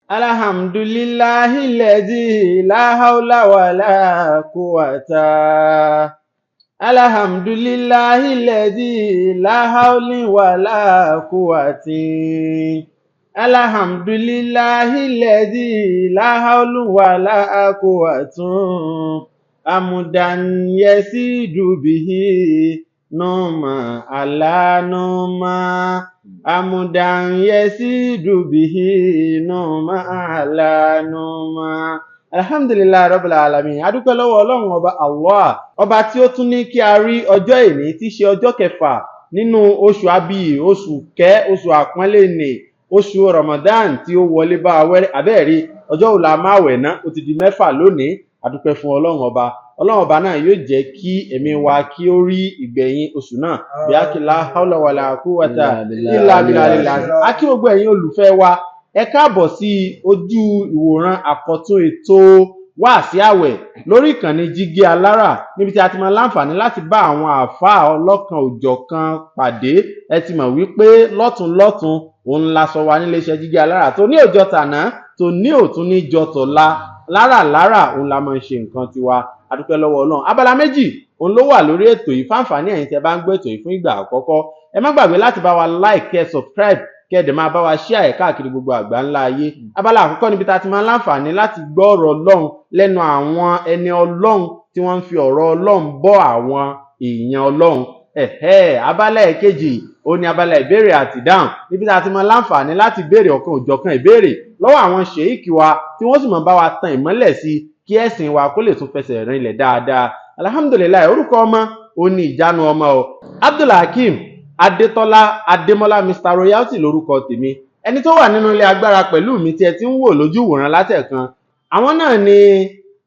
Alhamdulillahi alladhi la hawla wala quwwata. Alhamdulillahi alladhi la hawla wala quwwata. Alhamdulillahi alladhi la hawla wala quwwata. Amudan yasidu bihi numa ala numa. Amudan yasidu bihi numa ala numa. Alhamdulillahi rabbil alamin. A dúpẹ́ lọ́wọ́ Ọlọ́run Ọba Allah, ọba tí ó tún ní kí a rí ọjọ́ èní tí í ṣe ọjọ́ kẹfà nínú oṣù abiyì, oṣù kẹ́, oṣù àpọ́nlé nì, oṣù Ramadan tí ó wọlé bá wa wẹ́rẹ́. Àbẹ́ẹ̀rí ọjọ́ wo la máa wẹ̀ ná? Ó ti di 6 lónìí. A dúpẹ́ fún Ọlọ́run Ọba. Ọlọ́run Ọba náà yóò jẹ́ kí ẹ̀mí wa kí ó rí ìgbẹ̀yìn oṣù náà. Bí a kì la hawla wala quwwata illa billahi. A kí gbogbo ẹ̀yin olùfẹ́ wa, ẹ káàbọ̀ sí ojú ìwòran àkọ́tún ètò Wáàsí Àwẹ̀ lórí ìkànnì Jígí Alára, níbi tí a ti máa láǹfààní láti bá àwọn àáfàá ọlọ́kan òjọ̀kan pàdé. Ẹ ti mọ̀ wípé lọ́tún lọ́tún òun la sọ wa níléeṣẹ́ Jígí Alára tó ní òjọ tàná tó ní òtún ní jọ tọ̀la. Lára lára òun la máa ń ṣe nǹkan tiwa. A dúpẹ́ lọ́wọ́ Ọlọ́run. Abala méjì òun ló wà lórí ètò yìí. Fáǹfààní ẹ̀yin tẹ́ bá ń gbọ́ ètò yìí fún ìgbà àkọ́kọ́, ẹ má gbàgbé láti bá wa like, kẹ́ subscribe, kẹ́ ẹ dẹ̀ máa bá wa share ẹ̀ káàkiri gbogbo àgbà ńlá ayé. Abala àkọ́kọ́ níbi tá a ti máa ń láǹfààní láti gbọ́ ọ̀rọ̀ Ọlọ́run lẹ́nu àwọn ẹni Ọlọ́run tí wọ́n ń fi ọ̀rọ̀ Ọlọ́run bọ́ àwọn èèyàn Ọlọ́run. Ẹ̀hẹ́, abala ẹ̀kejì ó ní abala ìbéèrè àti ìdáhùn, níbi tá a ti máa láǹfààní láti béèrè ọ̀kan òjọ̀kan ìbéèrè lọ́wọ́ àwọn ṣèíkì wa, tí wọ́n sì máa bá wa tan ìmọ́lẹ̀ sí kí ẹ̀sìn wa kó lè tún fẹsẹ̀ rinlẹ̀ dáadáa. Alhamdulillahi, orúkọ ọmọ ó ní ìjánu ọmọ o, Abdulhakeem Adétọ́lá Adémọ́lá, Mr Royalty lórúkọ tèmi. Ẹni tó wà nínú ilé agbára pẹ̀lú mi tí ẹ ti ń wò lójú ìwòran látẹ̀kan, àwọn náà ni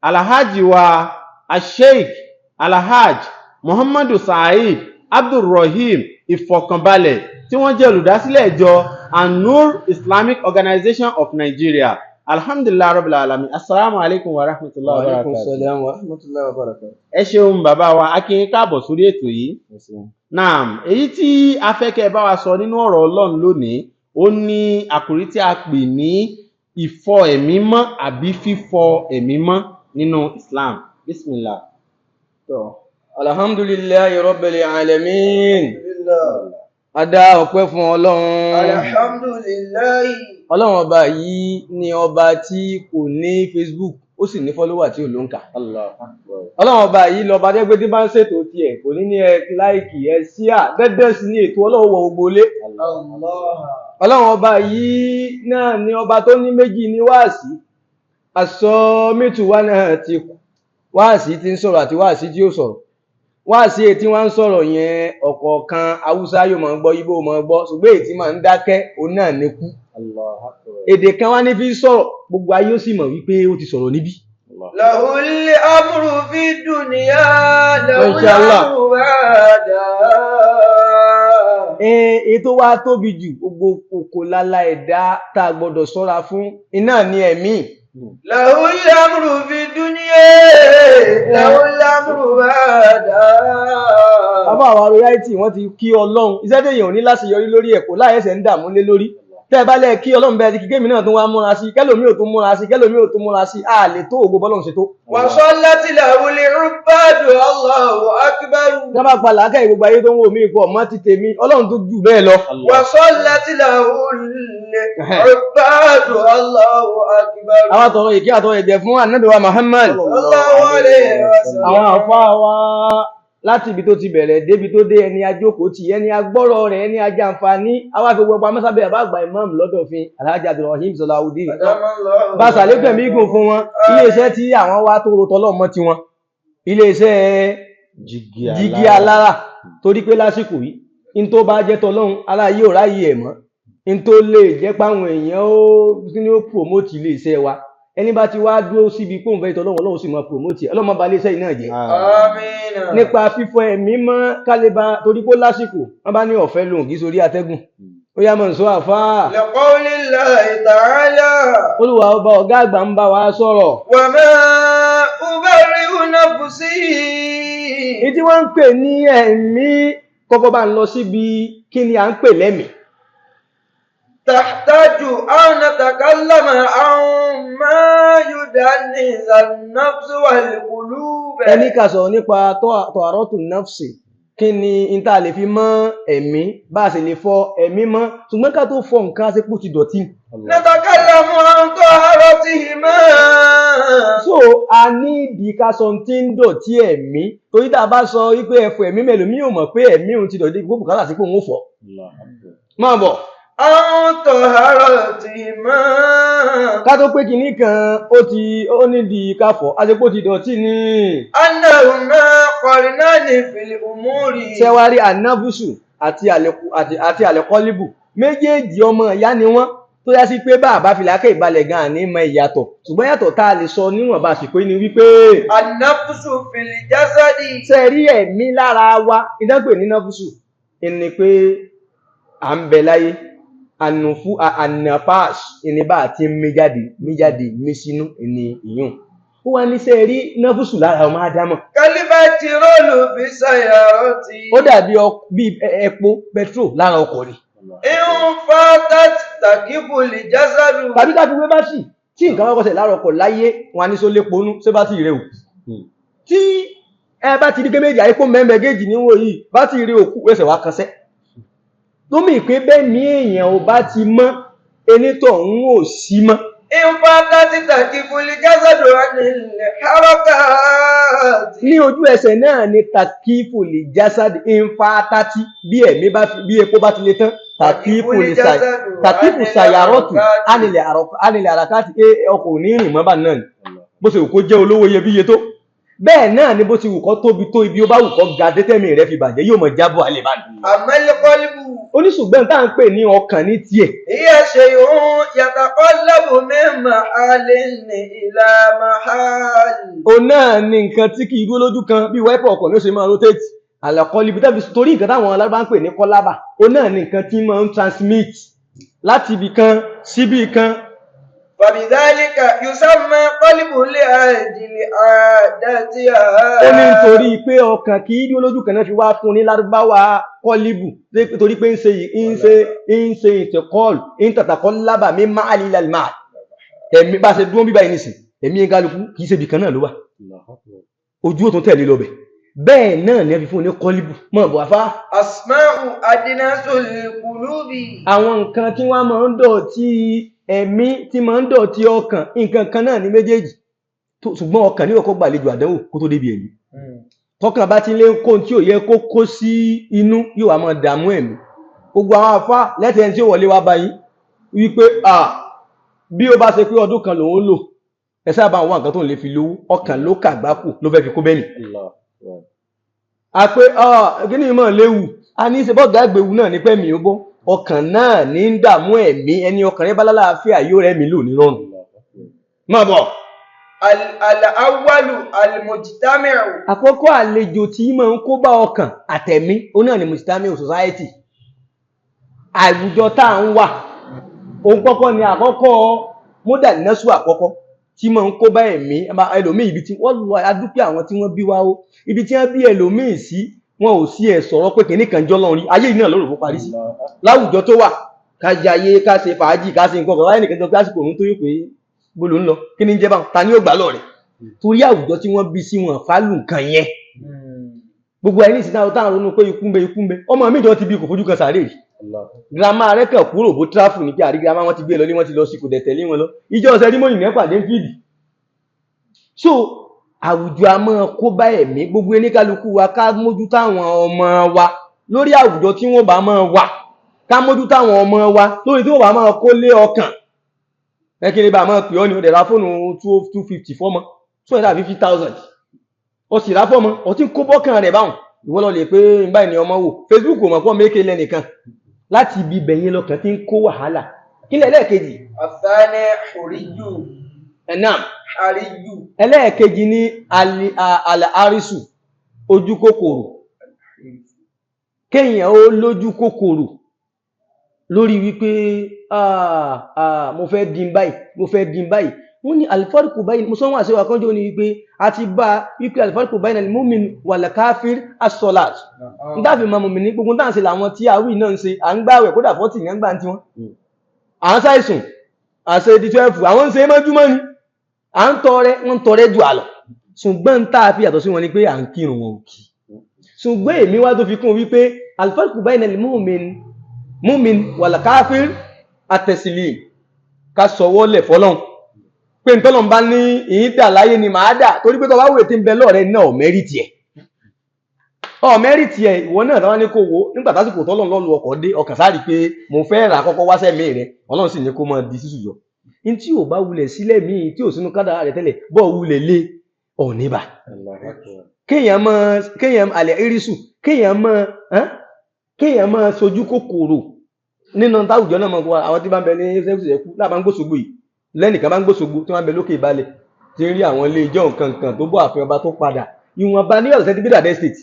Alhaji wa Asheik Alhaj Muhammadu Saheed Abdulrahim Ìfọ̀kànbalẹ̀, tí wọ́n jẹ́ olùdásílẹ̀ ìjọ An-Nur Islamic Organization of Nigeria. Alhamdulillahi rabbil alamin. Asalaamu alaykum wa rahmatulahi wa Wa alaikum barakatuh. salam wa rahmatullahi wa barakatuh. Ẹ ṣeun, bàbá wa, a kí yín káàbọ̀ sórí ètò yìí. Ẹ ṣeun. Naam, èyí tí a fẹ́ kẹ́ ẹ bá wa sọ nínú ọ̀rọ̀ Ọlọ́run lónìí, ó ní àkòrí tí a pè ní ìfọ ẹ̀mí mọ́ àbí fífọ ẹ̀mí mọ́ nínú Islam. Bismillah. Tọ́. Alhamdulillahi rabbil alamin. A dá ọpẹ́ fún Ọlọ́run. Alhamdulillahi. Ọlọ́run Ọba yìí ni ọba tí kò ní Facebook, ó sì ní follower tí ò lóǹkà. Allahu Akbar. Ọlọ́run Ọba yìí lọba dẹ́gbẹ́ tí bá ń ṣètò tiẹ̀, kò ní ní ẹ like, ẹ share, dẹ́dẹ́ sí ní ètò Ọlọ́run wọ gbogbo ilé. Allah. Ọlọ́run Ọba yìí náà ni ọba tó ní méjì ní wáàsí. Àsọ mítù wa náà ti kù. Wáàsí tí ń sọ̀rọ̀ àti wáàsí tí ó sọ̀rọ̀. Wáàsí èyí tí wọ́n ń sọ̀rọ̀ yẹn, ọ̀kọ̀ọ̀kan Haúsá yóò máa gbọ́, Ìgbò máa gbọ́, ṣùgbọ́n èyí tí máa ń dákẹ́ òun náà ní kú. Allahu Akbar. Èdè kan wá ní fi sọ̀rọ̀, gbogbo ayé ó sì mọ̀ wípé ó ti sọ̀rọ̀ níbí. Allah. Lahul amru fi dunya, lahul Inshallah. amru ba'da. Èyí tó wá tóbi jù, gbogbo kòkò lálá ẹ̀dá tá a gbọ́dọ̀ ṣọ́ra fún iná ní ẹ̀mí. Lahul amru fi dunya, lahul amru ba'da. Bàbá àwọn royalty, wọ́n ti kí Ọlọ́run. Iṣẹ́ téèyàn ò ní láṣeyọrí lórí ẹ̀ kò láyẹ̀sẹ̀ ń dààmú lé lórí. Tẹ́ ẹ bá lẹ́ kí Ọlọ́run bẹ́ẹ̀ ti kí, kémi náà tún wá múra sí, kẹ́lòmí ò tún múra sí, kẹ́lòmí ò tún múra sí, a lè tó ògo bọ́lọ́run ṣe tó. Wa sallat lahul ubadu, Allahu akbar. Tí wọ́n bá pa làákàyè gbogbo ayé tó ń wò mí pọ̀ mọ́ ti tèmi, Ọlọ́run tó jù bẹ́ẹ̀ lọ. Wa sallat lahul ubadu, Allahu akbar. Àwọn àtọ̀rọ̀ ìkí àtọ̀rọ̀ ẹ̀jẹ̀ fún Ànábì wa Muhammad. Sallallahu alayhi wa sallam. Àwọn àfáà wa, láti ibi tó ti bẹ̀rẹ̀ débi tó dé, ẹni ajókòó tì, ẹni agbọ́rọ̀ rẹ̀, ẹni ajàǹfààní, àwa fi gbogbo amọ́sábẹ́ àbá àgbà imam lọ́dọ̀fin, Alhaji Abdulrahim Salawudeen, bá sàlékún ẹ̀mí gùn fún wọn. Iléeṣẹ́ tí àwọn wá tó ro tọlọ́mọ tiwọn, iléeṣẹ́ Jígí Alára, torí pé lásìkò yìí, in tó bá jẹ́ tọlọ́run, aláyé ò ráyè ẹ̀ mọ́. In tó lè jẹ́ páwọn èèyàn ó kí ni ó promote iléeṣẹ́ wa, ẹni bá ti wá dúró síbi pòun fẹ́ tọlọ́run, Ọlọ́run sì máa promote ẹ̀. Ọlọ́run má ba iléeṣẹ́ yìí náà jẹ́. Àmín. Nípa fífọ ẹ̀mí mọ́ kálíbà, torí pé lásìkò wọ́n bá ní ọ̀fẹ́ lòun kì í sórí atẹ́gùn, ó yá mọ̀ nsọ́ àfáà. Liqawlillahi ta'ala. Olúwa Ọba ọ̀gá àgbà ń bá wa sọ̀rọ̀. Wa ma ubarri'u nafsi. Èyí tí wọ́n ń pè ní ẹ̀mí, kọ́kọ́ bá ń lọ síbi kí ni à ń pè lẹ́mìí. تحتاج أن نتكلم عن ما يدنس النفس والقلوب. Ẹni ká sọ̀rọ̀ nípa tọ̀hárọ́tù nafsi, kí ni n tá lè fi mọ́ ẹ̀mí, bá a sì lè fọ ẹ̀mí mọ́, ṣùgbọ́n ká tó fọ nǹkan á ṣe pò ti dọ̀tí. نتكلم عن طهارتهما. So a ní ìdí ká sọ ohun tí ń dọ̀tí ẹ̀mí, torí tá a bá sọ wípé ẹ̀fọ́ ẹ̀mí, mẹ́lòmí ò mọ̀ pé ẹ̀mí òun ti dọ̀tí, gbogbo bùkátà sí pé òun ò fọ̀. Máa bọ̀. عن طهارتهما. Ká tó pé kinní kan ó ti ó nídìí ká fọ̀, á ṣe pé ó ti dọ̀tí ni. أنهما قرنان في الأمور. Ṣẹ́wárí ànáfùsù àti àlẹ́kọ́líbù méjèèjì, ọmọ ìyá ni wọ́n, tó yá sí pé bá a bá fi làákè ìbalẹ̀ gan àní mọ ìyàtọ̀, ṣùgbọ́n yàtọ̀ tá a lè sọ níwọ̀nba àsìkò yìí ni wípé النفس في الجسد. Ṣe rí ẹ̀mí lára wa, ìdánpè ní náfùsù ni pé à ń bẹ láyé, ànùfú ànàfáàs ìní bá àti mí jáde, mí jáde, mí sínú ìní ìyún. Ó wá ní ṣe rí náfùsù lára ọmọ ádámọ̀, كالبترول في السيارة. Ó dàbí bí epo petrol lára ọkọ̀ ni. إن فاتت تكف الجسد. Tàbí ká fi wé bátìrì. Tí nǹkan bá kọsẹ̀ lára ọkọ̀ láyé, wọn á ní só lépo nú, ṣé bátìrì rẹ ò tí ẹ bá ti rí pé méjì àyíkó mẹ́mẹ́ géèjì níwò yìí, bátìrì rẹ òkú ẹsẹ̀ wá kanṣẹ́ tómi pé bẹ́ẹ̀ ní èèyàn ò bá ti mọ́, enítọ̀hún ò sí mọ́. إن فاتت تكف الجسد عن الحركات. Ní ojú ẹsẹ̀ náà ni tàkífù lè jásádì ìnfàtàtì, bí ẹ̀mí bá fi bí epo bá ti lè tán, tàkífù lè sà tàkífù sàyàrọ́tù ánilẹ̀ àràkàtì, ọkọ̀ ò ní rìn mọ́ bá náà ni. Bó ṣe wù kó jẹ́ olówó iyebíye tó, bẹ́ẹ̀ náà ni bó ti wù kó tóbi tó, ibi ó bá wù kó ga dé, tẹ́mi rẹ̀ fi bàjẹ́, yóò mọ̀ jábọ̀ àlè bá ní. أما القلب Oníṣùgbọ́n tá à ń pè ní ọkàn ní tiẹ̀, هي شيء يتقلب من محل إلى محل. Òun náà ni nǹkan tí kì í dúró lójú kan, bí wáípà ọkọ̀ ní ó ṣe máa rotate. Àlàkọ́líbi tàbí torí nǹkan táwọn alárúbá ń pè ní kọ́lábà, òun náà ni nǹkan tí máa ń transmit láti ibì kan síbì kan. فبذلك يسمى قلب لأجل عادتها. Ó ní nítorí pé ọkàn kì í dúró lójú kan náà fi wá fún un ní lárúbáwá kọ́líbù, torí pé ń ṣe ìtẹ̀kọ́ọ̀lù ń tàtàkọ́ lábà mí máa lílà máa ẹ̀mí bá ṣe dúró bíbáyìí nìsín, ẹ̀mí kálukú kì í ṣe ibì kan náà ló wà, ojú ò tún tẹ̀lé lọ bẹ̀. Bẹ́ẹ̀ náà ni ẹ fi fún un ní kọ́líbù mọ̀ bọ̀ afá. أسماء أدناس القلوب. Àwọn nǹkan tí wọ́n máa ń dọ̀tí ẹ̀mí, tí máa ń dọ̀tí ọkàn, nǹkan kan náà ní méjèèjì, ṣùgbọ́n ọkàn ní ọkọ̀ gbàlejò àdánwò kó tó débi ẹ̀mí. Tọkàn bá ti lé kó tí ò yẹ kó kó sí inú, yóò wá máa dààmú ẹ̀mí. Gbogbo àwọn afá lẹ́tẹ̀ẹ́ tí ó wọlé wá báyìí wípé à bí ó bá ṣe pé ọdún kan lòun lò, ẹ sábà wá nǹkan tó ń lè fi lówó, ọkàn ló kàgbákò ló fẹ́ fi kó bẹ́ẹ̀ nì. A pé kí ni ìmọ̀ léwu a ní í ṣe bọ́ọ̀gá àgbèwù náà ní pẹ́ẹ́mì ó bọ́, ọkàn náà ní ń dààmú ẹ̀mí. Ẹni ọkàn rẹ bá lálàáfíà yóò rẹ́mi lò ní rọrùn. Máa bọ̀. الأول المجتمع. Àkọ́kọ́ àlejò tí máa ń kó bá ọkàn àtẹ̀mí, ó náà ni mujtami, society, àwùjọ tá à ń wà. Òun kọ́kọ́ ni àkọ́kọ́ mọ́dà nẹ́sù àkọ́kọ́ tí máa ń kó bá ẹ̀mí ẹlòmíì. Ibi tí wọ́n lọ, adúpẹ́ àwọn tí wọ́n bí wá ó, ibi tí wọ́n bí ẹlòmíì sí, wọn ò sí ẹ̀ sọ̀rọ̀ pé kìnní kan jọ́ lọ́run rí ayé yìí náà lóru fún parí sí láwùjọ tó wà, ká jayé, ká ṣe fàájì, ká ṣe nǹkan kan láyé nìkan tó pé àsìkò òun tó yóò pé bó ló ń lọ, kí ni ń jẹ́ báwọn, ta ni yóò gbà lọ rẹ̀? Torí àwùjọ tí wọ́n bí sí, wọn fálù nǹkan yẹn. Gbogbo ẹni sì táwọn táwọn ronú pé ikú ń bẹ, ikú ń bẹ. Ọmọ mi jọ ti bí, kò fojú kan sàárè rí. Girama rẹ kàn kúrò bó tráfù ní kí àrí girama wọn ti gbé lọ ní wọn ti lọ sí, kò dẹ̀ tẹ̀lé wọn lọ ìjọ ọ̀sẹ̀ rímọ̀nì ní pàdé ń fìdí. So àwùjọ a máa kó bá ẹ̀mí. Gbogbo oníkálukú wa, ká mójútó àwọn ọmọ wa lórí àwùjọ tí wọ́n bá máa wà, ká mójútó àwọn ọmọ wa lórí tí wọ́n bá máa kó lé ọkàn. Ẹ kí ni bá máa pè ọ́ ní o dẹ̀ ra fóònù 250 fọ́mọ, 250,000, ó sì rà fọ́mọ, ó ti ń kó bọ́kàn rẹ̀ báwọn. Ìwọ lọ lè pé báyìí ni ọmọ wò Facebook, ò mọ̀ pọ́ méke lẹ́nìkan láti ibi ibẹ̀ yẹn lọ́kàn tí ń kó wàhálà. Kí lẹ̀ ẹlẹ́ẹ̀kejì? الثاني حري. Ẹ̀nàm. حري. Ẹlẹ́ẹ̀kejì ní àlàárísù, ojú kòkòrò. Kéèyàn ó lójú kòkòrò lórí wípé ah, ah, mo fẹ́ dín báyìí, mo fẹ́ dín báyìí. Wọ́n ní الفرق báyìí, mo sọ́wọ́n àṣẹwà kánjọ́ ní wípé a ti bá wípé الفرق بين المؤمن والكافر الصلاة. Ń dáàfin mọ́ mọ̀mí ní gbogbo táà ń ṣe làwọn tí àwí náà ń ṣe, à ń gbààwẹ̀, kódà 40 ní ń gbà ń tiwọn. À ń ṣàìsùn àṣẹ di 12, àwọn ń ṣe mọ́júmọ́ ni. À ń tọrẹ, wọ́n ń tọrẹ jù àlọ́, ṣùgbọ́n ń tá a fi yàtọ̀ sí wọn ni pé à ń kírun, wọn ò kí. Ṣùgbọ́n èmi wá tó fi kún wípé alfarku bayna al-mu'min mu'min wal kafir at-taslim, ká sọwọ́ lẹ̀ fọlọ́n pé ntọ́lọ́n bá ní ìyín dà láyé ni màá dà, torí pé tọ́ba wòye tí ń bẹ lọ́ọ̀rẹ́ náà ọ̀mẹ́rìtì ẹ̀, ọ̀mẹ́rìtì ẹ̀. Ìwọ náà táwọn ní kó wo nígbà tásìkò tọ́lọ́n lọ́lu ọkọ̀ dé, ọkàn sáré pé mo fẹ́ rà kọ́kọ́ wá sẹ́mi rẹ, Ọlọ́run sì ní kó máa di sísù yọ ní tí ò bá wulẹ̀ sílẹ̀ míì tí ò sínú kádàrá rẹ tẹ́lẹ̀ bọ́ wulẹ̀ lé ọ̀níbà. Kéèyàn mọ, kéèyàn àlẹ́ irísù, kéèyàn mọ, kéèyàn mọ sojú kòkòrò nínú táwùjọ náà mọ. Àwọn tí bá ń bẹ ní ṣẹ́kù lábàá ń gbóṣogbo yìí, lẹ́nìkan bá ń gbóṣogbo tí wọ́n ń bẹ lókè ìbalẹ̀ tí ń rí àwọn ilé ìjọ nǹkan kan tó bọ́ àfihàn ọba tó padà ìwọ̀nba ní ọ̀sẹ̀ tí bídà estate.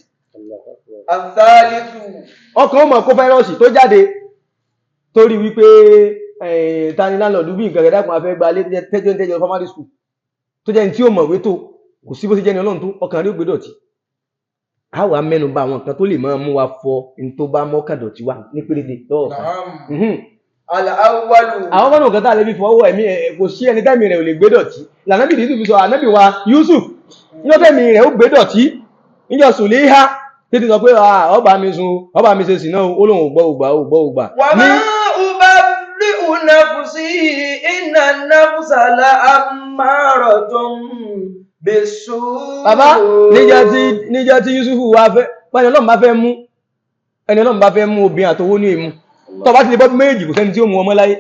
Àtàlítù. Ọkàn ó mọ̀ kó fáírọ́ọ̀sì tó jáde torí wípé tani láńlọ́ọ̀dù bí nǹkan rẹ̀ dákun afẹ́ gba ilé tẹ́jọ́ tẹ́jọ́ primary school tó jẹ́ ní tí ó mọ̀wé tó kò sí bó ṣe jẹ́ ní Ọlọ́run tó ọkàn rí ó gbé dọ̀tí. A wàá mẹ́nu bà àwọn nǹkan tó lè máa mú wa fọ ní tó bá mọ́kàn dọ̀tí wa ní péréte lọ́wọ́ kan. Al-awwalu. Àwọn kọ́nà kan tá a lè fi fọwọ́ ẹ̀mí ẹ̀, kò sí ẹni tẹ́mi rẹ̀ ò lè gbé dọ̀tí. Lànàbì Yusuf sọ, ànábì wa Yusuf, níjọ́ tẹ́mi rẹ̀ ó gbé dọ̀tí, níjọ́ Sùlíhà títí sọ pé ọba mi sun, ọba mi ṣe sì náà, ó lóun ò gbọ́ ògbà, ò gbọ́ ògbà. Wa ma ubarri'u nafsi inna nafsa la ammaratun bis-su'. Bàbá, níjọ́ tí Yusuf wá fẹ́ ẹni Ọlọ́run bá fẹ́ mú, ẹni Ọlọ́run bá fẹ́ mú, obìnrin àtowó ní èmú tó bá ti lè bọ́ méjì, kò sẹ́ni tí ó mú ọmọ láyé.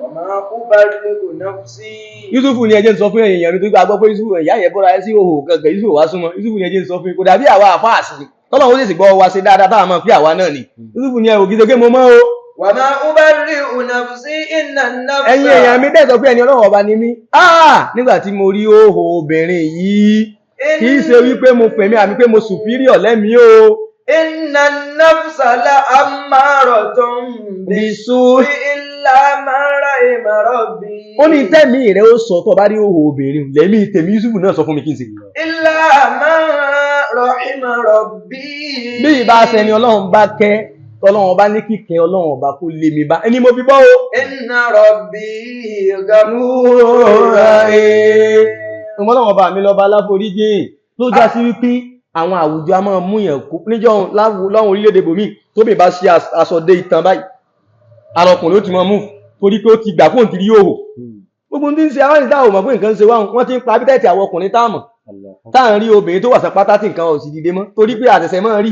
Wa ma ubarri'u nafsi. Yusuf ní ẹjẹ́ ń sọ fún ẹ̀yìn ìyàmí tó gbà gbọ́ pé Yusuf ìyá yẹn bọ́ra sí òhò gangan. Yusuf wá súnmọ́. Yusuf ní ẹjẹ́ ń sọ fún yín, kò dàbí àwa àfáàsì tọ́lọ́run ó sì sì gbọ́ wa ṣe dáadáa táwọn máa pé àwa náà ni. Yusuf ní ẹ̀wò gidi pé mo mọ́ o. Wa ma ubarri'u nafsi inna nafsa. Ẹ̀yin èèyàn mi dẹ̀ sọ pé ẹni Ọlọ́run ọba ni mí. Nígbà tí mo rí òhò obìnrin yìí, kì í ṣe wípé mo fẹ̀mí àmì pé mo superior lẹ́mìí o. Inna nafsa la ammaratun bisu illa man rahima rabbi. Ó ní tẹ́mí rẹ̀ ó sọ tó bá rí òhò obìnrin lẹ́mí tèmi, Yusuf náà sọ fún mi kí n ṣe. Illa man rahima rabbi. Bí ìbá ṣẹni Ọlọ́run bá kẹ́, tọ́lọ́run bá ní kíkẹ́, Ọlọ́run ọba kó lé mi bá ẹni mo fi bọ́ o. Inna rabbi ghafurur rahim. Ọlọ́run ọba mi lọ́ba aláforíjìn ló já sí wípé àwọn àwùjọ a máa mú yàn kó níjọ́ láwọn orílẹ̀-èdè bòmíì tóbi bá ṣe aṣọ dé itan báyìí, arọkùnrin ó ti máa mú torí pé ó ti gbà fóun ti rí òhò. Gbogbo tí ń ṣe àwọn ìdá òmò pé nǹkan ń ṣe wá, wọ́n ti ń pa appetite àwọn ọkùnrin táàmù táà ń rí obìnrin tó wà sàpátá tí nǹkan ò sì dìde mọ́ torí pé àṣẹ̀ṣẹ̀ máa rí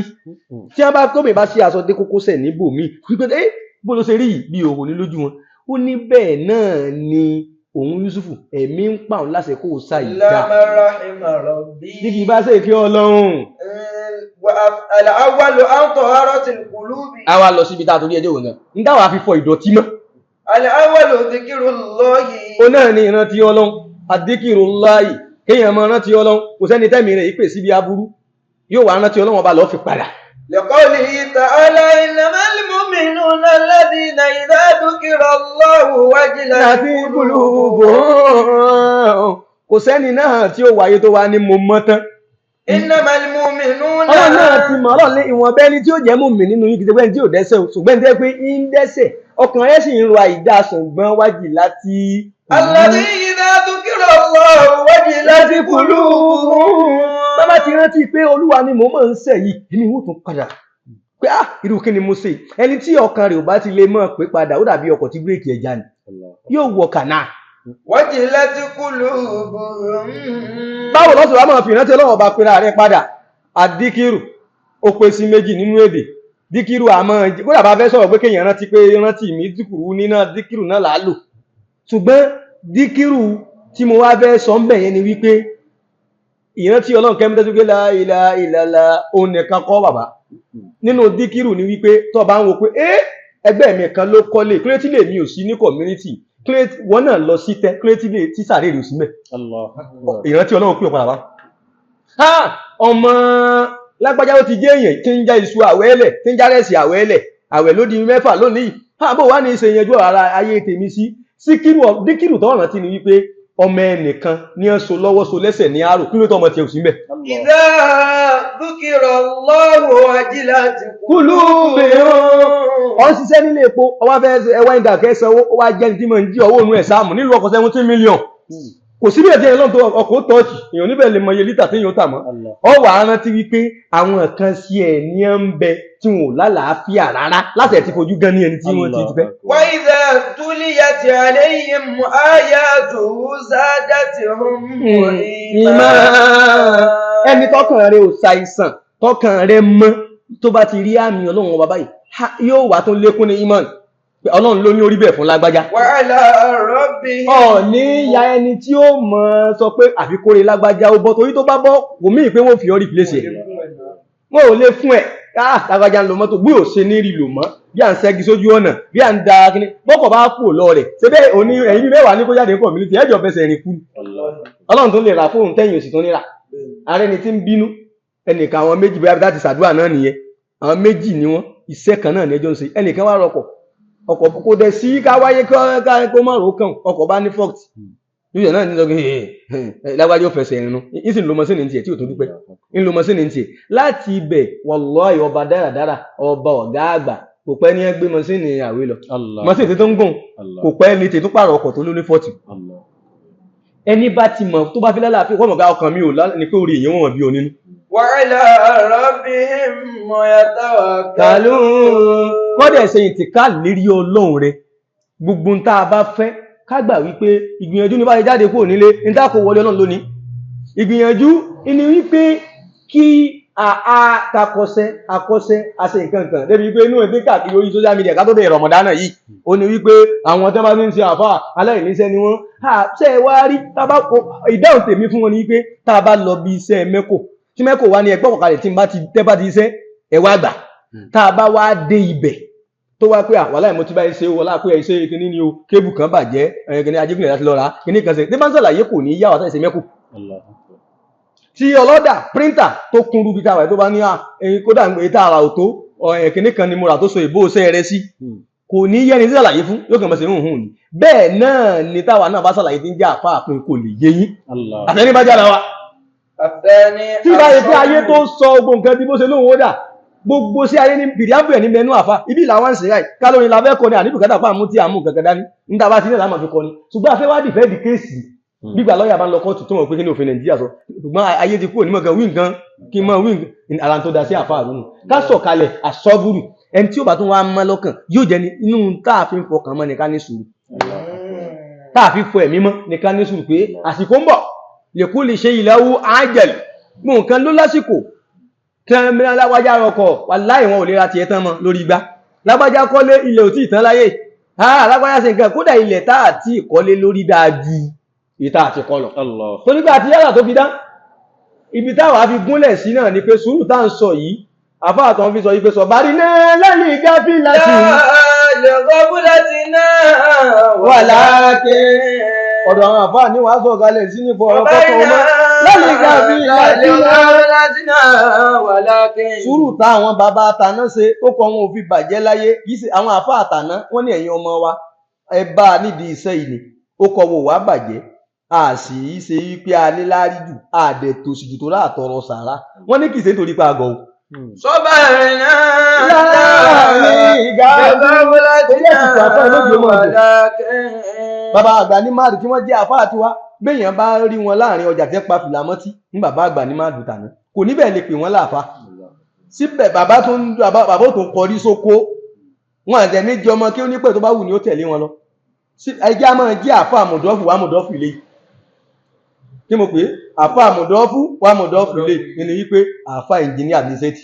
tí wọ́n bá tóbi bá ṣe aṣọ dé kókósẹ̀ níbòmíì wípé ẹ bó ló ṣe rí yìí bí òhò ní lójú wọn. Ó ní bẹ́ẹ̀ náà ni òun Yusufu ẹ̀mí ń pa òun láṣẹ kó o sa Illa ìdá man rahima rabbi. bí kì í bá ṣe kí Ọlọ́run. Al-awwalu an taharatil qulubi. A wá lọ síbi tá a torí ẹjọ́ òun náà ń dáwà fi fọ ìdọ̀tí mọ́. Al-awwalu dhikrullahi. Ó náà ní ìrántí Ọlọ́run, adhikirullahi, kéèyàn máa rántí Ọlọ́run. Kò sẹ́ni tẹ́mi rẹ̀ yìí pè síbi aburú yóò wá rántí Ọlọ́run ọba lọ́ọ́ fi padà. لقوله تعالى إنما المؤمنون الذين إذا ذكر الله وجلت láti gbólógbò kò sẹ́ni náà tí ó wáyé tó wá ní mo mọ́ tán. إنما المؤمنون Ọlọ́run náà ti mọ̀. Ọlọ́run ní ìwọ̀n bẹ́ẹ̀ ni tí ó jẹ́ mú mi nínú yín kìí ṣe pé ẹni tí ò dẹ́ṣẹ̀ o, ṣùgbọ́n ẹni tó yẹ pé ń dẹ́ṣẹ̀, ọkàn rẹ̀ sì ń ro àìdá, ṣùgbọ́n wájì láti. الذي إذا ذكر الله وجلت قلوبهم. Bàbá ti rántí pé Olúwa ni mò ń mọ̀ ń ṣẹ̀ yìí, èmi ò tún padà pé ah, irú kí ni mo ṣe? Ẹni tí ọkàn rẹ̀ ò bá ti lè mọ̀ pé padà, ó dàbí ọkọ̀ tí bírèkì ẹ̀ já ni, yóò wọ kànáà. وجلت قلوبهم. Báwo lọ́sọ̀ wá máa fi ìrántí Ọlọ́run ọba pera rẹ̀ padà? Àdíkìrù ó pé sí méjì nínú èdè. Díkìrù àmọ́ kódà bá fẹ́ sọ̀rọ̀ pé kéèyàn rántí pé rántí mi, díkìrù nínà díkìrù náà là á lò. Ṣùgbọ́n díkìrù tí mo wá fẹ́ sọ ń bẹ̀ yẹn ni wípé ìrántí Ọlọ́run kẹ́mi tẹ́tí pé la ilaha illallah òun nìkan kọ́ bàbá. Nínú díkìrù ni wípé tó bá ń wo pé ẹ́ ẹgbẹ́ mi kan ló kọ́lé, kílódé lè mi ò sí ní community, kílódé wọ́n náà lọ sí tẹ́, kílódé lè tí sàárè rè sí mẹ́, ìrántí Ọlọ́run pè padà wá. Ha, ọmọ lágbájá ó ti jẹ́ èèyàn tí ń já iṣu àwẹ́lẹ̀, tí ń já rẹ̀sì àwẹ́lẹ̀, àwẹ̀ ló di mẹ́fà lónìí. Ha, bó wá ní í ṣe yanjú ara ayé tèmi sí síkírù? Díkìrù tó rántí ni wípé Ọmọ ẹnìkan ní ẹ̀ so lọ́wọ́ so lẹ́sẹ̀ ní àrò, kí ló tọ́ ọmọ tiẹ̀ ò sí mbẹ̀. إذا ذكر الله وجلت قلوبهم. Ọ ń ṣiṣẹ́ nílé epo, ọwọ́ fẹ́ ẹwà ìdà kẹsàn-án, ó wá jẹ́ni tí mo ń jí ọwọ́ òun ẹ̀ sáàmù nílùú ọkọ̀ 17 million. Kò sí bí ẹ̀jẹ̀ yẹn lọ́n tó ọkọ̀ tọ́ọ̀tì, èèyàn níbẹ̀ lè mọ iye lítà tí èèyàn tà mọ́. Ọ wà á rántí wípé àwọn kan sí ẹ̀ ní ẹ̀ ń bẹ tí wọn ò lálàáfíà rárá láti ẹ̀ ti fojú gan ní ẹni tí wọ́n ti fẹ́. وإذا تليت عليهم آياته زادتهم إيمانا. Ẹni tọkàn rẹ̀ ò ṣàìsàn, tọkàn rẹ̀ mọ́, tó bá ti rí àmì Ọlọ́run ọba báyìí, yóò wá tó lékún ní imán pé Ọlọ́run ló ní orí bẹ́ẹ̀ fún lágbájá. وعلى ربهم. Ọ̀ní ya ẹni tí ó mọ̀ sọ pé àfikóre lágbájá ó bọ́, torí tó bá bọ́ kò mí pé wọ́n fi ọ́ replace ẹ̀, wọn ò lè fún ẹ̀. Ah, lágbájá ń lo mọ́tò, bí ò ṣe ní rí lò mọ́, bí à ń ṣẹ́gi sójú ọ̀nà, bí à ń da kíní bọ́kọ̀ bá kú lọ rẹ̀ ṣe bẹ́ẹ̀ òní ẹ̀yìn mẹ́wàá ní kó jáde community ẹ̀jọ̀ fẹsẹ̀ rìn kú. Ọlọ́run tó lè ra fóònù tẹ́yìn òsì tó ní rà. Ààrẹ ni tí ń bínú ẹnìkan, àwọn méjì bóyá láti ṣàdúrà náà nìyẹn. Àwọn méjì ni wọ́n, iṣẹ́ kan náà ní ẹjọ́ ń ṣe. Ẹnìkan wá rọkọ̀, ọkọ̀ kò dẹ̀ sí ká wáyé kó má rò ó kàn, ọkọ̀ bá ní fault níbi náà ní sọ pé lágbájá ó fẹsẹ̀ rìn nu, ìsìn ló mọ sí ní tiẹ̀ tí ò tó dúpẹ́ ń lo mọ́sínì tiẹ̀ láti ibẹ̀. Wallahi, ọba dáradára, ọba ọ̀gá àgbà, kò pẹ́ ní ẹ gbé mọ́sínì àwé lọ, mọ́sínì tó ń gùn kò pẹ́ ní tètú pààrọ̀ ọkọ̀ tó ló ní 40. Ẹni bá ti mọ̀ tó bá fi lálàáfíà wọ́n mọ̀ ká ọkàn mi ò ní pé orí èèyàn wọ̀n bí onínú. وعلى ربهم يتوكلون. Kàlù kọ́dẹ̀ ṣe ìtìká lérí Ọlọ́run rẹ. Gbogbo ń tá a bá fẹ́ ká gbà wípé ìgbìyànjú ní bá ṣe jáde kúrò nílé ní tá kò wọlé Ọlọ́run lónìí. Ìgbìyànjú ni wípé kí a takọsẹ́ akọsẹ́ àṣẹ nǹkan kan débi wípé inú ẹgbẹ́ káàkiri orí social media ká tó bẹ̀rẹ̀ Ramadan yìí, ó ní wípé àwọn tó bá ti ń ṣe àfà aláìníṣẹ́ ni wọ́n. Ṣe é wá rí tá bá ìdáhùn tèmi fún wọn ni wípé tá a bá lọ bí iṣẹ́ mẹ́kò tí mẹ́kò wá ní ẹgbẹ́ ọ̀kalẹ̀ tí n bá ti tẹ́ bá ti iṣẹ́ ẹ wá gbà, tá a bá wá dé ibẹ̀ tó wá pé àwàlá ìmọ̀ tí bá ṣe wọlá pé ẹ ṣe kíní ni o, kébù kan bàjẹ́, kíní ajégúnlẹ̀ láti lọ rà kíní kan ṣe tí bá ń ṣàlàyé kò ní yá wa sáyẹ̀sẹ̀ mẹ́kù tí ọlọ́dà píríntà tó kún rúbi táwa tó bá ní ẹyin kódà èyí tá a rà ò tó kíní kan ni mo rà tó so ìbò ṣẹ́ rẹ sí, kò ní yẹ́ni tí ṣàlàyé fún yóò kàn mọ̀ sí hùn hùn ni. Bẹ́ẹ̀ náà ni táwa náà bá ṣàlàyé tí ń jẹ́ àfa àpín kò lè yé yín àtẹni bá jára wa. الثاني Tí bá yẹ pé ayé tó sọ gbogbo nǹkan bí bó ṣe lóhun ó dà gbogbo sí ayé ní bìrìàbù ẹ̀ ní mẹnu àfa ibi làwọn ń ṣe ráì kálórin la fẹ́ kọ ni àníbùkátà pa àmú tí àmú kankan dání níta bá ti ní làwọn fi kọ ni. Ṣùgbọ́n afẹ́ wá dìfẹ́ di case gbígbà lọ́ọ̀yà bá ń lọ kóòtù tó mọ̀ pé kí ni òfin Nàìjíríà sọ, ṣùgbọ́n ayé ti kúrò nímọ̀ kan wí nǹkan kí n mọ̀ wí nǹkan ara tó da sí àfa àrùn ká sọ̀kalẹ̀ àsọ́bùrù. Ẹni tí ó bá tún wá mọ́ lọ́kàn yóò jẹ́ ní inú tá a fi ń fọkàn mọ́ ni ká ní sùúrù, tá a fi fọ ẹ̀mí mọ́ ní ká ní sùúrù pé àsìkò ń bọ̀ lè kú lè ṣe ìlàwó ájẹ̀lì gbogbo nǹkan ló lásìkò. Tẹ́mìíràn lágbájá rọkọ̀, wàláhì wọn ò lè ra tiẹ̀ tán mọ́ lórí igbá. Lágbájá kọ́lé, ilẹ̀ ò tí ì tán láyé. Lágbájá ṣe nǹkan, kódà ilẹ̀ tá àti ìkọ́lé lórí dáa ju ìta àti kọ́ lọ. Torí pé àti yàrá tó fi dá ibi táwa fi gúnlẹ̀ sí náà ni pé sùúrù tá à ń sọ yìí, àfáà tó ń fi sọ yìí pé sọ bá rí náà lẹ́yìn ìgáfí láti لغفلتنا wà láàkẹ́ ọ̀dọ̀ àwọn àfáà ní wàá sọ̀kalẹ̀ sí ní fọ̀rọ̀ kọ́kọ́ ọmọ lẹ́yìn ìgáfí láti لغفلتنا ولكن sùúrù táwọn bàbá àtàná ṣe tó kọ wọn ò fi bàjẹ́ láyé. Kì í ṣe àwọn àfáà àtàná wọ́n ní ẹ̀yin ọmọ wa ẹ bá a nídìí iṣẹ́ yìí ni ó kọ wò wá bàjẹ́, a sì í ṣe wípé a ní láárí jù, a dẹ̀ tòṣì jù tó láàtọrọ sàrà. Wọ́n ní kì í ṣe nítorí pé a gọ̀ o. صبرنا Láàrin ìgbà torí ẹ̀sìn àfáà lójú ọmọ ọdún. ولكن Bàbá àgbà ní máàdù tí wọ́n jẹ́ àfáà tiwa, béèyàn bá rí wọn láàrin ọjà tí ń pa fìlà mọ́tí ní bàbá àgbà ní máàdù tàná kò níbẹ̀ lè pè wọ́n láàfáà síbẹ̀. Bàbá tó ń bàbá tó ń kọrí sóko wọn àti ẹni jẹ ọmọ kí ó ní pẹ̀ tó bá wù ní ó tẹ̀lé wọn lọ. Ẹjẹ́ a máa jẹ́ àfáà mọ̀dọ́fù wà mọ̀dọ́fù ilé kí mo pè é, àfáà mọ̀dọ́fù wà mọ̀dọ́fù ilé nínú wípé àfáà ẹnjìníà ní sẹ́ẹ̀tì,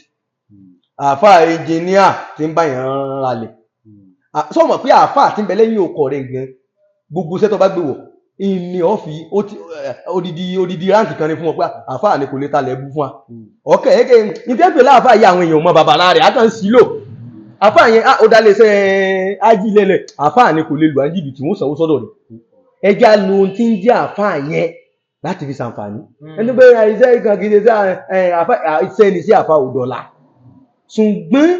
àfáà ẹnjìníà tí ń bá yàn ralẹ̀. Sọ̀mọ̀ pé àfáà tí ń bẹ lẹ́yìn okọ̀ rẹ̀ gan, gbogbo iṣẹ́ tó bá gbé wọ̀ ìní ọ̀fi odidi odidi ráǹkì kan ní fún wọn pé àfáà ni kò lè talẹ̀ bú fún wa. Ọ̀kẹ́ ẹ̀kẹ́ ní tẹ́ ń pè láàfáà yìí, àwọn èèyàn mọ bàbá rẹ̀ á kàn sí lò àfáà yẹn. Ó dá lè ṣe ájílẹ̀lẹ̀, àfáà ni kò lè lù á jìbìtì, wọ́n sanwó sọ́dọ̀ rẹ̀. Ẹja lo ohun tí ń jẹ́ àfáà yẹn láti fi ṣàǹfààní ẹni pé iṣẹ́ ìkan kì í ṣe iṣẹ́ ni sí àfáà òdọ̀la. Ṣùgbọ́n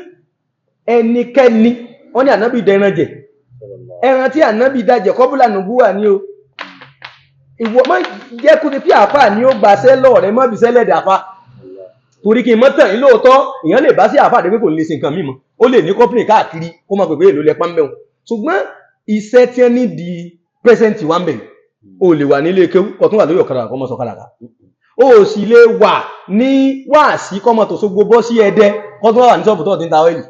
ẹnikẹ́ni wọ́n ní ànábì dẹran jẹ, ẹran tí ànábì dájẹ kọ́bùlà nùbúwà ní o. Ìwọ má jẹ́ kó ti pé àáfà ni ó gbaṣẹ́ lọ́ọ̀ rẹ, má fi sẹ́lẹ̀ dàfa. Torí kí n mọ́ tàn yín, lóòótọ́ èèyàn lè bá sí àáfà dé pé kò ní lè ṣe nǹkan mímọ́, ó lè ní company káàkiri, kó máa pèpè èlò lẹ́pà ń bẹ̀rù, ṣùgbọ́n iṣẹ́ tí wọ́n ní di present wa ń bẹ̀, o lè wà nílé kéwú kó tún wà lórí ọ̀kadà kó máa sọ kàlàkà, o sì lè wà ní wáàsí kọ́mọ tó sógbó bọ́ sí Ẹdẹ kó tún wà ní ṣọ́ọ̀bù tó ti ń ta ọ́ìlì.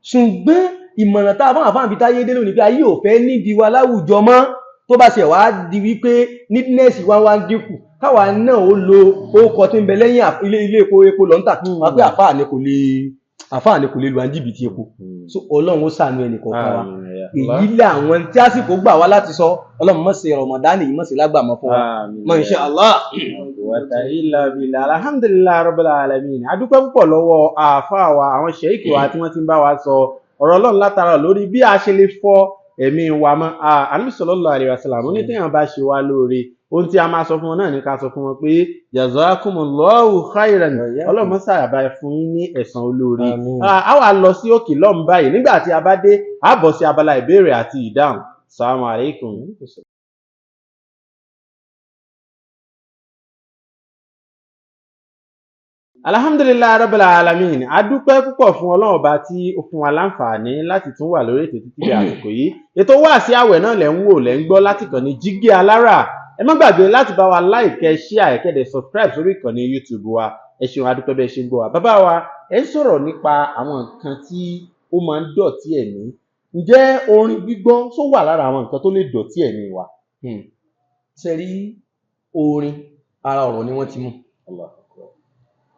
Ṣùgbọ́n ìmọ̀ràn tá a fún àfáàn fi táyé dé lónìí pé ayé ò fẹ́ nídìí wa láwùjọ mọ́, tó bá ṣe wá di wípé needness wa wá ń dínkù, káwa náà ó lo orúkọ tí ń bẹ lẹ́yìn ilé epo, epo lọ́ńtà wá pé àfáà ni kò lè lu àǹjìbìtì epo. So Ọlọ́run ó ṣàánú ẹnì kọ̀ọ̀kan wa. Èyí làwọn tí àsìkò gbà wá láti sọ. Ọlọ́run mọ̀ sí Ramadan yìí, mọ̀ sí lágbàmọ́ fún wa mọ̀, insha Allah. Quwwata illa billah. Alhamdulillahi rabbil alamin. A dúpẹ́ púpọ̀ lọ́wọ́ àáfàá wa, àwọn sheikh wa tí wọ́n ti ń bá wa sọ ọ̀rọ̀ Ọlọ́run látara lórí bí a ṣe lè fọ ẹ̀mí wa mọ́. Ànábì sallallahu alaihi wasallam ní téèyàn bá ṣe wá lóore, ohun tí a máa sọ fún wọn náà ní ká sọ fún wọn pé jazakumullahu khairan, Ọlọ́run mọ́sá àbá fún yín ní ẹ̀san olóore. A wà lọ sí òkè lọ́hùn báyìí. Nígbà tí a bá dé, a bọ̀ sí abala ìbéèrè àti ìdáhùn. Assalamu alaikum. Alhamdulilayi rabbil alamin. A dúpẹ́ púpọ̀ fún Ọlọ́run Ọba tí ó fún wa láǹfààní láti tún wà lórí ètò títí di àsìkò yìí. Ètò Wáàsí Àwẹ̀ náà lẹ̀ ń wò, lẹ̀ ń gbọ́ láti kàn ní Jígí Alára. Ẹ má gbàgbé láti bá wa like, share, kẹ́ dẹ̀ subscribe sórí ìkànnì YouTube wa. Ẹ ṣeun, a dúpẹ́ bẹ́ẹ̀ ṣe ń gbọ́ wa. Bàbá wa, ẹ ń sọ̀rọ̀ nípa àwọn nǹkan tí ó máa ń dọ̀tí ẹ̀mí. Ǹjẹ́ orin gbígbọ́ tó wà lára àwọn nǹkan tó lè dọ̀tí ẹ̀mí wa? Ṣe rí, orin, ara ọ̀rọ̀ ni wọ́n ti mú.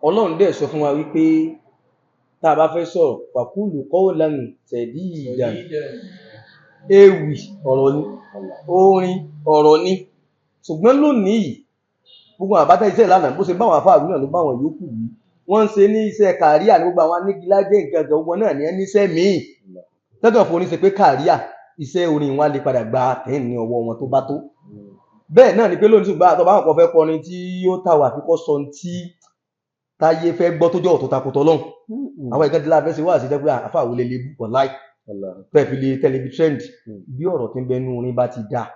Ọlọ́run dẹ̀ sọ fún wa wípé tá a bá fẹ́ sọ̀rọ̀, faqulu qawlan sadidan. Ewì ọ̀rọ̀ ni, orin ọ̀rọ̀ ni. Ṣùgbọ́n lónìí yìí, gbogbo àbátá iṣẹ́ ìlànà bó ṣe báwọn afáàwí náà ló báwọn yòókù wí, wọ́n ń ṣe ní iṣẹ́ career ní gbogbo àwọn anígilájẹ́ nǹkan kan, gbogbo náà ní ẹni iṣẹ́ míì tẹ́tàn fún oníṣe pé career iṣẹ́ orin wa lè padà gba tẹ́ǹ ní ọwọ́ wọn tó bá tó bẹ́ẹ̀ náà ni pé lónìí. Ṣùgbọ́n àtọ́ báwọn kan fẹ́ kọrin tí yóò tà wà fíkọ́ sọ tí táyé fẹ́ gbọ́ tó jẹ́ ọ̀tọ̀ takùtọ̀ lọ́hùn, àwọn ìkan tí la fẹ́ ṣe wá sí jẹ́ pé àfáà wo lè lè bú láì fẹ́ fi lè tẹ̀lé bí trend. Bí ọ̀rọ̀ tí ń bẹ nú orin bá ti dáa,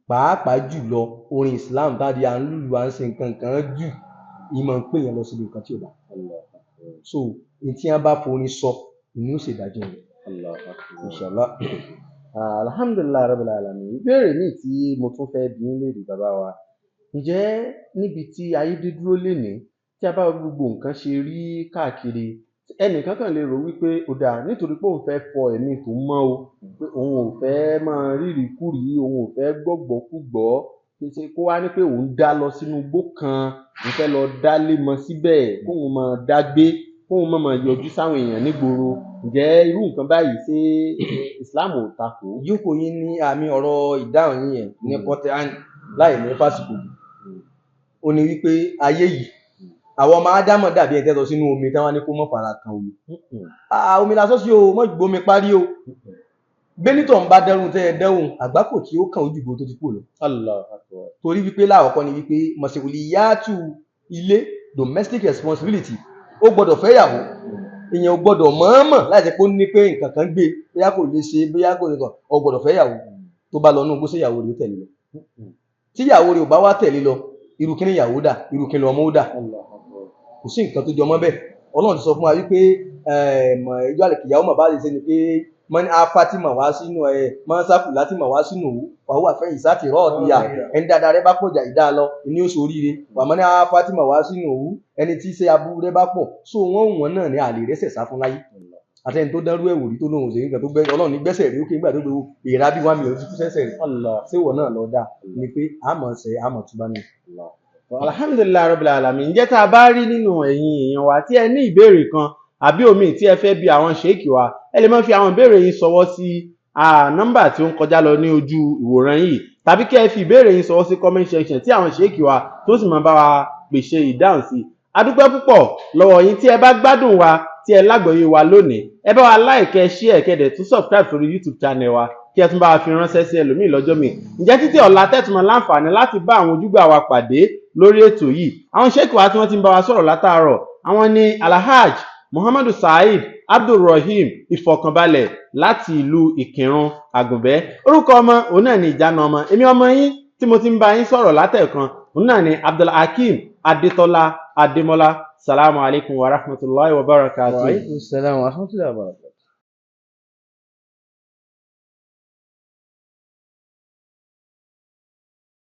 pàápàá jùlọ orin Islam tá a di à ń lùlù, à ń ṣe nǹkan kan jù, ìmọ̀ ń pè yẹn lọ síbi nǹkan tí ò bá. So ní tí wọ́n bá forin sọ ìní ó ṣèdájọ́ rẹ̀, inshallah. Alhamdulilayi rabbil alamin. Ìbéèrè míì tí mo tún fẹ́ bi yín léèrè, bàbá wa, ǹjẹ́ níbi tí ayé dé dúró lénìí, tí a bá wo gbogbo nǹkan ṣe rí káàkiri, ẹnìkan kàn lè rò wípé ó dáa nítorí pé òun fẹ́ fọ ẹ̀mí tòun mọ́ o, pé òun ò fẹ́ máa rírìíkúrìí, òun ò fẹ́ gbọ́gbọ́kúgbọ́, ṣe kó wá ní pé òun dá lọ sínú igbó kan, òun fẹ́ lọ dá lé mọ síbẹ̀, kóun máa dá gbé, kóun má máa yọjú sáwọn èèyàn nígboro? Ǹjẹ́ irú nǹkan báyìí, ṣé Islam ò takò ó? Ìjókòó yín ní àmì ọ̀rọ̀ ìdáhùn yín yẹn ní kọ́tẹ́ láì ní fásitì, ó ní wípé ayé yìí, àwọn ọmọ ádámọ̀ dàbí ẹni tẹ́tọ̀ sínú omi táwọn ní kó mọ́ fara kan omi. Ah, omi la sọ́sí o, mọ́ gbómi parí o. Bẹ́nítọ̀ ń bá dẹ́rùn tẹ́ ẹ dẹ́rùn àgbákò tí ó kàn ojúgbò tó ti kú lọ. Allah akbar. Torí wípé láàkọ́kọ́ ni wípé mọ̀síwìlì ilé, domestic responsibility, ó gbọ́dọ̀ fẹ́yàwó, èèyàn ò gbọ́dọ̀ mọ̀ọ́mọ̀ láì jẹ́ pé ó ní pé nǹkan kan gbé, bóyá kò lè ṣe, bóyá kò lè kàn, ó gbọ́dọ̀ fẹ́yàwó. Tó bá lọ nú gbó, séyàwó rẹ̀ ó tẹ̀lé lọ? Tí ìyàwó rẹ̀ ò bá wá tẹ̀lé lọ, irú kí ni ìyàwó dà? Irú kí ni ọmọ ó dà? Kò sí nǹkan tó jọmọ́ bẹ́ẹ̀. Ọlọ́run ti sọ fún wa wípé ìjọ àlèkìyàwó mọ̀ bá lè ṣe ni pé mọ́ní afátímọ̀ wá sínú ẹ̀ mọ́sáfù látìmọ̀ wá sínú òwú wàhùwà fẹ́ ìsátì rọ́ọ̀dìyà. Ẹni dáadáa rẹ bá pọ̀jà ìdá lọ ní oṣù oríire wà mọ́ní afátímọ̀ wá sínú òwú, ẹni tí ṣe aburú rẹ bá pọ̀ so wọ́n wọ́n náà ní àlè rẹ́sẹ̀ sá fún láyé. Àti ẹni tó dánrú ẹ̀wò rí tó lóun òṣèré nǹkan tó gbẹ, Ọlọ́run ní gbẹ́sẹ̀ rí ókè nígbà tó gbé èèrà bíi 1 million ti kú sẹ́sẹ̀ rẹ̀. Ṣé ìwọ náà lọ dáa ni pé àmọ̀ ṣe àmọ̀ túbá ni. Alhamdulilayi rabbil alamin. Ǹjẹ́ tá a bá rí nínú ẹ̀yin èèyàn wa tí ẹ ní ìbéèrè kan àbí omi tí ẹ fẹ́ bi àwọn sheikh wa, ẹ lè máa fi àwọn ìbéèrè yín ṣọwọ́ sí nọ́mbà tí ó ń kọjá lọ ní ojú ìwòran yìí, tàbí kí ẹ fi ìbéèrè yín ṣọwọ́ sí comment section, tí àwọn sheikh wa tó sì máa bá wa pèsè ìdáhùn sí. A dúpẹ́ púpọ̀ lọ́wọ́ yín. Tí ẹ bá gbádùn wa, tí ẹ lágbọ̀ọ́yé wa lónìí, ẹ bá wa like, ẹ share, kẹ́ dẹ̀ tún subscribe sórí YouTube channel wa, kí ẹ tún bá wa fi ránṣẹ́ sí ẹlòmíì lọ́jọ́ mi. Ǹjẹ́ títí ọ̀la tẹ́tùmọ̀ láǹfààní láti bá àwọn ojúgbà wa pàdé lórí ètò yìí, àwọn sheikh wa tí wọ́n ti ń bá wa sọ̀rọ̀ látàárọ̀, àwọn ni Alhaj Muhammadu Saheed Abdulrahim Ìfọ̀kànbalẹ̀ láti ìlú Ìkìrun Àgùnbẹ́. Orúkọ ọmọ òun náà ni Ìjánu ọmọ. Èmi ọmọ yín Tí mo ti ń bá yín sọ̀rọ̀ látẹ̀kan, òun náà ni Abdulhakeem Adétọ́lá Adémọ́lá. Salamu alaykum wa rahmatulahi wa barakatuh. Wa alaikum salam wa rahmatullahi wa barakatuh.